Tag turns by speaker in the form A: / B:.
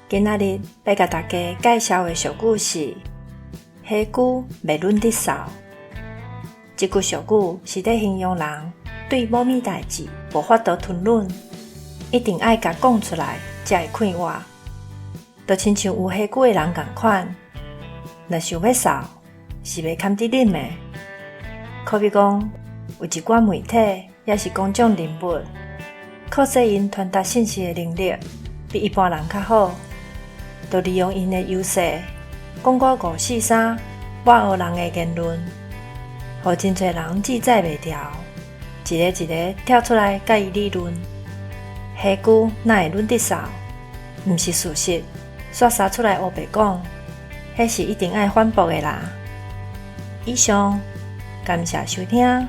A: 今仔日欲共大家介紹的俗語是“火龜袂忍得嗽”。這句俗語是咧形容人對某物代誌無法度吞忍，一定愛共講出來才會快活。就親像有火龜的人仝款，若想欲嗽，是袂堪得忍的。可比講，有一寡媒體抑是公眾人物，靠勢𪜶傳達信息的能力比一般人較好，就利用𪜶的優勢，講寡五四三、抹黑人的言論，予真濟人志在袂牢，一个一个跳出來共伊理論。火龜哪會忍得嗽？毋是事實，煞殺出來烏白講，彼是一定愛反駁的啦。以上，感謝收聽。